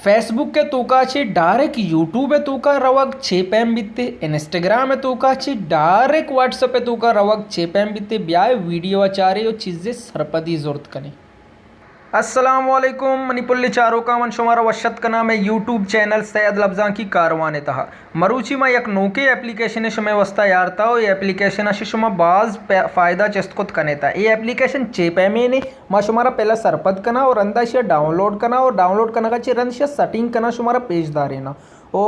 فیس بک ءِ توکا چہ ڈائریکٹ یوٹیوب ءِ توکا روگ چے پیم بیتے، انسٹاگرام ءِ توکا چہ ڈائریکٹ واٹس ایپ ءِ توکا روگ چے پیم بیتے، بیائے ویڈیو ءَ چارے و چیزے سرپدی زرت کنے۔ السلام علیکم منی پلی چاروکاں، من شمارا وش اتک کناں مئے یوٹیوب چینل سید لبزانکی کاروان ءِ تہا۔ مروچی ما یک نوکیں اپلیکیشنے شمئے واستا یارتا و اے اپلیکیشن ءَ شہ شما باز پے-، فائدہ چست کت کنیتا۔ اے اپلیکیشن چے پیمیں نے؟ ما شمارا پہلا سرپد کناں اور رندا اشیا ڈاؤنلوڈ کناں اور ڈاؤنلوڈ کنگا چہ رند اشیا سیٹنگ کناں شمارا پیش داریناں۔ او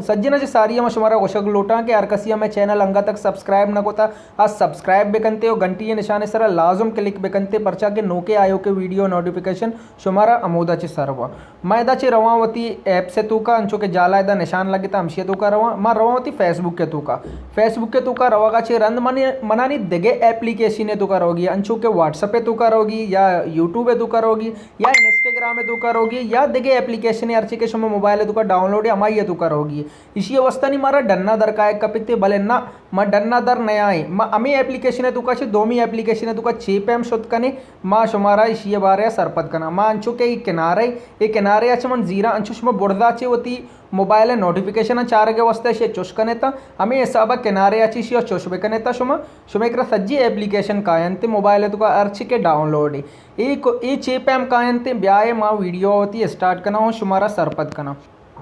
سجنا چہ ساری ما شمارا گوشگ لوٹاں کہ ہر کسی ہمیں چینل انگا تک سبسکرائب نہ کتا، آ سبسکرائب بکنتے و گھنٹی نشانے سرا لازم کلک بکنتے، پرچا کہ نوکے آیوکے ویڈیو نوٹیفیکیشن شمارا ہمودا چہ سر وا۔ ما ادا چہ رواں وتی ایپس ءِ توکا، انچو کہ جالا ادا نشان لگتا ہمشی ءِ توکا رواں۔ ما رواں وتی فیس بک ءِ توکا۔ فیس بک ءِ توکا روگا چہ رند من، منانی دگہ اپلیکیشن ءِ توکا روگی، انچو کہ واٹس ایپ ءِ توکا روگی یا یوٹیوب ءِ توکا روگی یا انسٹاگرام ءِ توکا روگی یا دگہ اپلیکیشن ہرچی کہ شما موبائل ءِ توکا ڈاؤنلوڈ ہے ہمائی ءِ توکا روگی۔ ایشی ءِ واسطہ نی مارا ڈنا در کائے کپتے، بلے نہ، ما ڈنا در نیائیں۔ ما ہمیں اپلیکیشن ءِ توکا چہ دومی اپلیکیشن ءِ توکا چے پیم شت کنے، ما شمارا ایشی ءِ بارے ءَ سرپد کناں۔ ما انچو کہ اے کنارے، اے کنارے ءَ چہ من زیراں، انچو شما برزا چہ وتی موبائل ءِ نوٹیفیکیشن ءَ چارگ ءِ واسطہ ایشی ءَ چش کنے تا، ہمیں حساب ءَ کنارے ءَ چہ ایشی ءَ چش بکنے تا شما، شما کرا سجی اپلیکیشن کاینت موبائل ءِ توکا ہرچی کہ ڈاؤنلوڈ ہے۔ اے کو-، اے چے پیم کاینت، بیائے ما ویڈیو وتی اسٹارٹ کناں و شمارا سرپد کناں۔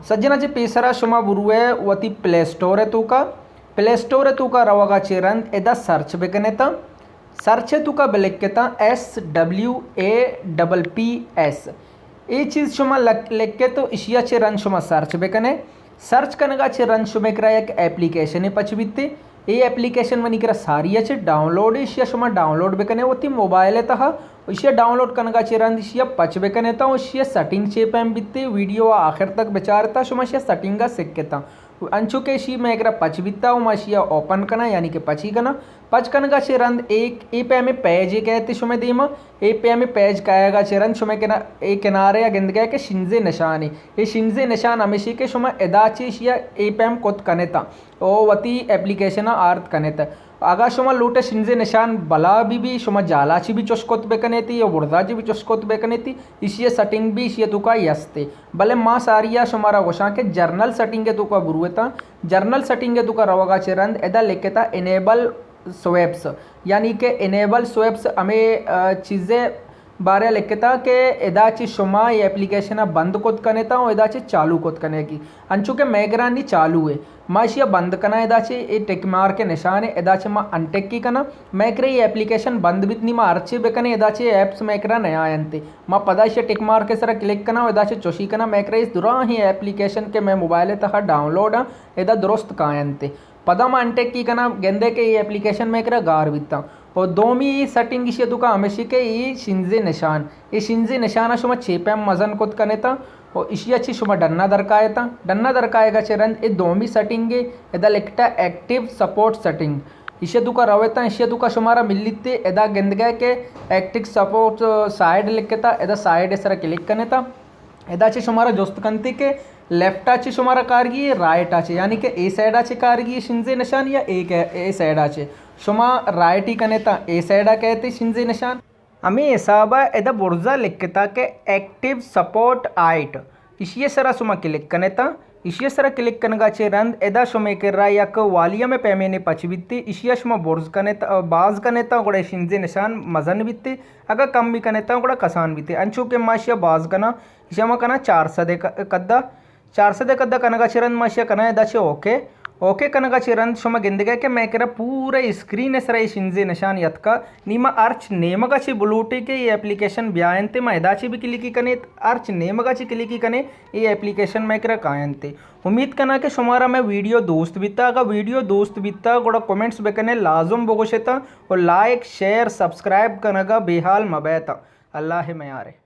سجنا چہ پیسرا شما بروئے وتی پلے اسٹور ءِ توکا، پلے اسٹور ءِ توکا روگا چہ رند ادا سرچ بکنے تا۔ سرچ ءِ توکا بلکتاں S W A double P S. اے چیز شما لک-، لکھے تو اشیا چہ رند شما سرچ بکنے۔ سرچ کنگا چہ رند شمے کرا یک اپلیکیشنے پچ بیتے۔ اے اپلیکیشن منی کرا ساری ءَ چہ ڈاؤنلوڈ، اشیا شما ڈاؤنلوڈ بکنے وتی موبائل ءِ تہا۔ اشیا ڈاؤنلوڈ کنگا چہ رند اشیا پچ بکنے تا، اشیا سیٹنگ چے پیم بیتے، ویڈیو آخر تک بچارتا، شما اشیا سیٹنگ ءَ سکتا۔ انچو کہ اشی مئے کرا پچ بیتا و ما اشیا اوپن کناں، یعنی کہ پچی کناں۔ پچ کنگا چہ رند ایک، اے پیمیں پیج ایک ایت شمئے دیما، اے پیمیں پیج کایگا چہ رند شمئے کنا-، اے کنارے ءَ گندگا کہ شنزے نشانے۔ اے شنزے نشان ہمیشی کہ شما ادا چہ اشیا اے پیم کت کنتا و وتی اپلیکیشن ءَ آرت کنتا۔ اگاں شما لوٹے شنزے نشان بلا بی بی، شما جالا چی بی چش کت بکنیتی یا برزا چی بی چش کت بکنیتی، ایشی ءِ سیٹنگ بی ایشی ءِ توکا یستے۔ بلے ما ساری ءَ شمارا گوشاں کہ جنرل سیٹنگ ءِ توکا بروتاں۔ جنرل سیٹنگ ءِ توکا روگا چہ رند ادا لکھتا انیبل سویپس، یعنی کہ انیبل سویپس ہمے، آ، چیزے بارے ءَ لکھتا کہ ادا چہ شما اے اپلیکیشن ءَ بند کت کنیتا و ادا چہ چالو کت کنیگی۔ انچو کہ مئے کرا نی چالو ہے، ما اشیا بند کناں، ادا چہ اے ٹک مارک ءِ نشان ہے، ادا چہ ما انٹکی کناں۔ مئے کرا اے اپلیکیشن بند بیت، نی ما ہرچی بکنیں، ادا چہ ایپس مئے کرا نیاینت۔ ما پدا اشیا ٹک مارک ءِ سرا کلک کناں و ادا چہ چوشی کناں، مئے کرا اے دراہیں اپلیکیشن کہ مئے موبائل ءِ تہا ڈاؤنلوڈ آں، ادا درست کاینت۔ پدا ما انٹکی کناں، گندے کہ اے اپلیکیشن مئے کرا گار بیتاں۔ و دومی سیٹنگ ایشی ءِ توکا ہمیشی کہ اے شنزے نشان، اے شنزے نشان ءَ شما چے پیم مزن کت کنیتا و ایشی ءَ چہ شما ڈنا در کایتا۔ ڈنا در کایگا چہ رند اے دومی سیٹنگ ہے، ادا لکھتا ایکٹیو سپورٹ سیٹنگ۔ ایشی ءِ توکا رویتا، ایشی ءِ توکا شمارا ملیتے، ادا گندگا کہ ایکٹیو سپورٹ سائیڈ لکھتا، ادا سائیڈ ءِ سرا کلک کنیتا۔ ادا چہ شمارا جست کنتی کہ لیفٹ ءَ چہ شمارا کارگی ہے، رائٹ ءَ چہ، یعنی کہ اے سائیڈ ءَ چہ کارگی ہے شنزے نشان یا اے کہ-، اے سائیڈ ءَ چہ۔ شما رائٹ ءَ کنے تا اے سائیڈ ءَ کئیت شنزے نشان۔ ہمے حساب ءَ ادا برزا لکھتا کہ ایکٹیو سپورٹ ہائٹ۔ ایشی ءِ سرا شما کلک کنے تا۔ ایشی ءِ سرا کلک کنگا چہ رند ادا شمے کرا یک والیوم ءِ پیمینے پچ بیتی۔ ایشی ءَ شما برز کنے تا، باز کنے تا، گڑا شنزے نشان مزن بیتی۔ اگاں کم بی کنے تا، گڑا کسان بیتی۔ انچو کہ ما ایشی ءَ باز کناں، ایشی ءَ ما کناں چار سد ءِ ک-، کدا۔ چار سد ءِ کدا کنگا چہ رند ما ایشی ءَ کناں ادا چہ اوکے۔ اوکے کنگا چہ رند شما گندگا کہ مئے کرا پورا اسکرین ءِ سرا اے شنزے نشان یتکا۔ نی ما ہرچ نیمگا چہ بلوٹے کہ اے اپلیکیشن بیاینت، ما ادا چہ بھی کلکی کنے، ہرچ نیمگا چہ کلکی کنے، اے اپلیکیشن مئے کرا کاینت۔ امید کناں کہ شمارا مئے ویڈیو دوست بیتا۔ اگاں ویڈیو دوست بیتا، گڑا کمنٹس بکنے، لازم بگوشتا و لائک، شیئر، سبسکرائب کنگا بے حال مبیتا۔ اللہ میارے۔